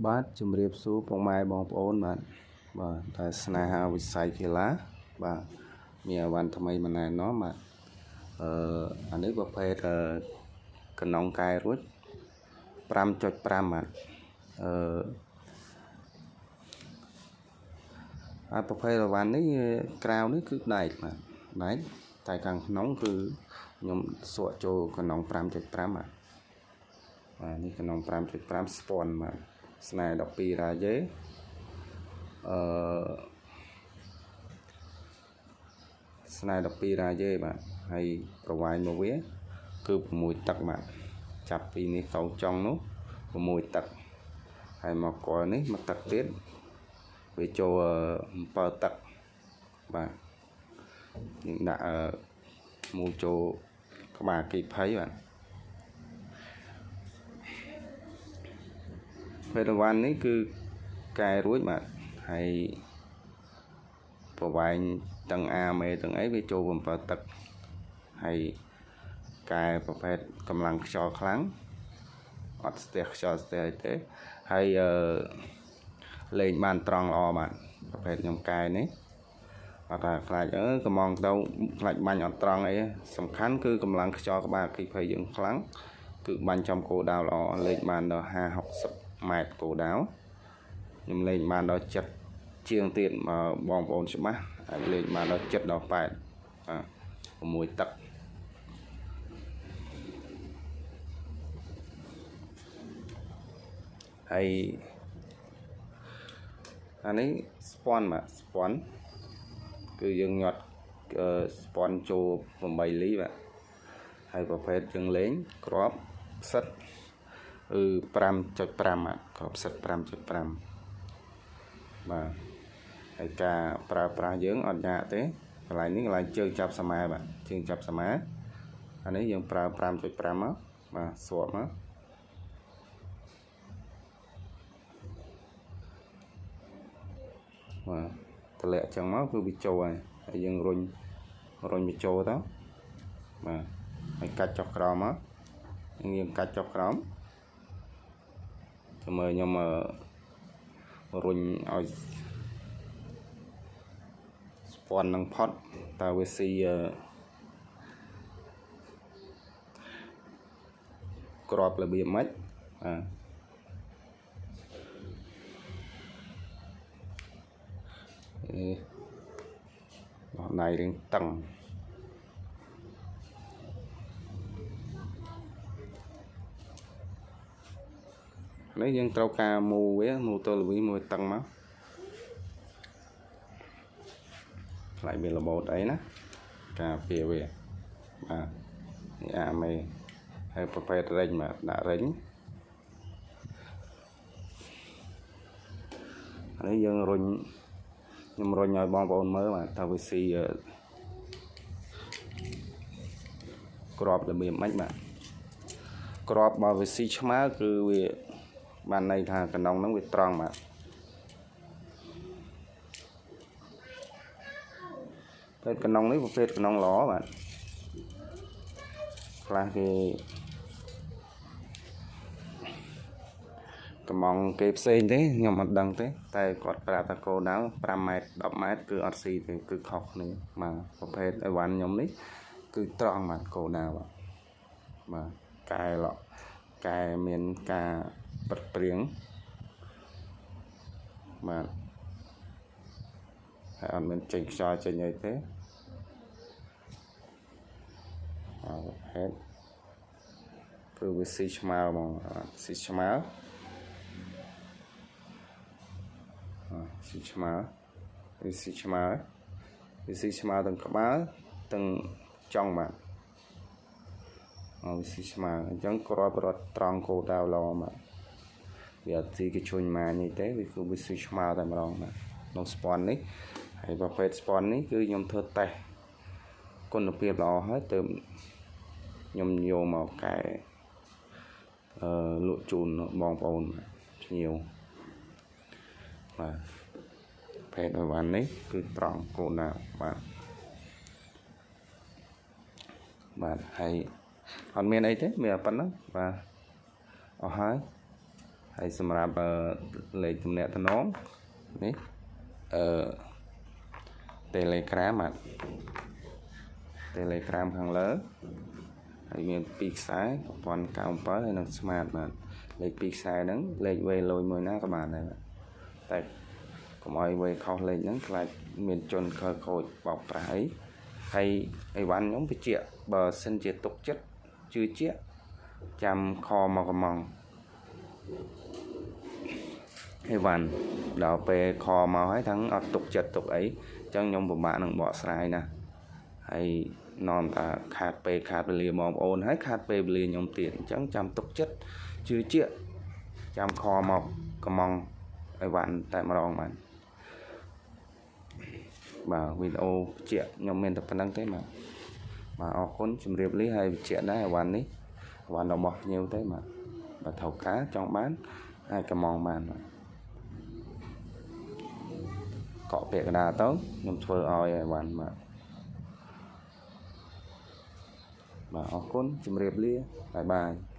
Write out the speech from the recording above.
បាទជំរាបសួរពុកម៉ែបងប្អូនបាទបាទតែស្នេហាវិស័យកីឡាបាទមានអីវ៉ាន់ថ្មីមួយណែនាំបាទអានេះប្រភេទកណុងកែរួច 5.5 បាទហើយប្រភេទអីវ៉ាន់នេះក្រៅនេះគឺដែកបាទដែកតែខាងក្នុងគឺខ្ញុំសក់ចូលកណុង 5.5 បាទបាទនេះកណុង 5.5 ស្ពាន់បាទស្នេហ៍12រ៉ាយេស្នេហ៍12រ៉ាយេបាទហើយប្រវែងមកវាគឺ6ទឹកបាទចាប់ពីនេះទៅចុងនោះ6ទឹកហើយមកកលនេះមួយទឹកទៀតវាចូល7ទឹកបាទយើងដាក់មូលចូលក្បាលគីភ័យបាទភេទវ៉ាន់នេះគឺកែរួចបាទហើយប្រវែងទាំងអាមេទាំងអីវាចូល7ទឹកហើយកែប្រភេទកម្លាំងខ្យល់ខ្លាំងអត់ស្ទះខ្យល់ស្ទះអីទេហើយលេងបានត្រង់ល្អបាទប្រភេទខ្ញុំកែនេះអត់ថាខ្លាចកំងទៅខ្លាចបាញ់អត់ត្រង់អីសំខាន់គឺកម្លាំងខ្យល់ក្បាលគីភ័យយើងខ្លាំងគឺបាញ់ចំគោលដៅល្អលេងបានដល់50 60ម៉ែត្រគោលដៅខ្ញុំលេងបានដល់7ជាងទៀតបងប្អូនច្បាស់អាចលេងបានដល់7ដល់8បាទ6ទឹកហើយអានេះស្ពាន់បាទស្ពាន់គឺយើងញាត់ស្ពាន់ចូល8លីបាទហើយប្រភេទយើងលេងគ្រាប់ផ្សិតគឺ 5.5 បាទគ្រាប់ផ្សិត 5.5 បាទហើយការប្រើប្រាស់យើងអត់ញាក់ទេកន្លែងនេះកន្លែងជើងចាប់សមាបាទជើងចាប់សមាអានេះយើងប្រើ 5.5 មកបាទសួតមកបាទតម្លាក់ចឹងមកគឺវាចូលហើយហើយយើងរុញវាចូលទៅបាទហើយកាច់ចុះក្រោមមកយើងកាច់ចុះក្រោមធ្វើមើលខ្ញុំរុញឲ្យស្ពាន់នឹងផុតតើវាស៊ីក្របរបៀបម៉េចបាទអេដៃរៀងតឹងនេះយើងត្រូវការមូវាមូទល់វីមួយតឹងមកខ្លាចវារបូតអីណាការពារវាបាទនេះអាមេហើយប្រភេទរេញបាទដាក់រេញនេះយើងរុញខ្ញុំរុញឲ្យបងប្អូនមើលបាទថាវាស៊ីក្របរបៀបម៉េចបាទក្របបើវាស៊ីឆ្មើគឺវាបានន័យថាកណ្ដុងហ្នឹងវាត្រង់បាទប្រភេទកណ្ដុងនេះប្រភេទកណ្ដុងល្អបាទខ្លះគេកំងគេផ្សេងទេខ្ញុំអត់ដឹងទេតែគាត់ប្រាប់ថាគោលដៅ5ម៉ែត្រ10ម៉ែត្រគឺអត់ស៊ីទេគឺខុសគ្នាបាទប្រភេទអីវ៉ាន់ខ្ញុំនេះគឺត្រង់បាទគោលដៅបាទបាទកែលក់កែមានការប្រព្រៀងបាទហើយអត់មានចេញខ្យល់ចេញអីទេអើប្រភេទគឺវាស៊ីឆ្មើហ្មងស៊ីឆ្មើស៊ីឆ្មើវាស៊ីឆ្មើវាស៊ីឆ្មើទាំងក្បាលទាំងចុងបាទវាស៊ីឆ្មើអញ្ចឹងគ្រាប់រត់ត្រង់គោលដៅល្អបាទវាអត់ស៊ីគេឈុញម៉ានេះទេវាគឺវាស៊ីឆ្មើតែម្ដងបាទក្នុងស្ពាន់នេះហើយប្រភេទស្ពាន់នេះគឺខ្ញុំធ្វើតេស្តគុណភាពល្អហើយទើបខ្ញុំយកមកកែលក់ជូនបងប្អូនភ្ញៀវបាទភេទអីវ៉ាន់នេះគឺត្រង់គោលដៅបាទបាទហើយអត់មានអីទេមានប៉ុណ្ណឹងបាទអស់ហើយ ហើយសម្រាប់លេខទំនាក់ទំនងនេះ អឺ Telegram បាទ Telegram ខាងលើ ហើយមាន2ខ្សែ ប្រព័ន្ធ97 ហើយនិង Smart បាទ។ លេខ2ខ្សែហ្នឹង លេខវេលុយមួយណាក៏បានដែរបាទ តែកុំឲ្យវេខុសលេខហ្នឹង ខ្លាចមានជនខិលខូចបោកប្រាស់អី។ ហើយអីវ៉ាន់ខ្ញុំបញ្ជាក់ បើសិនជាទុកចិត្តជឿជាក់ ចាំខមកកំងអីវ៉ាន់ ដល់ពេលខមកហើយทั้งអត់ទុកចិត្តទុកអីអញ្ចឹង ខ្ញុំពិបាកនឹងបកស្រាយណាស់ ហើយនាំតាខាតពេលខាតវេលាបងប្អូន ហើយខាតពេលវេលាខ្ញុំទៀត។ អញ្ចឹងចាំទុកចិត្តជឿជាក់ ចាំខមកកំងអីវ៉ាន់តែម្ដងបាទ។ បាទ វីដេអូបញ្ជាក់ខ្ញុំមានតែប៉ុណ្្នឹងទេបាទ។ បាទ អរគុណ ជម្រាបលា។ ហើយបញ្ជាក់ដែរ អីវ៉ាន់នេះអីវ៉ាន់របស់ភ្ញៀវទេបាទ បើត្រូវការចង់បានអាចកំងបានបាទ កក់ពាក្យកណ្ដាលទៅ ខ្ញុំធ្វើឲ្យអីវ៉ាន់បាទ។ បាទ អរគុណ ជម្រាបលា បាយបាយ។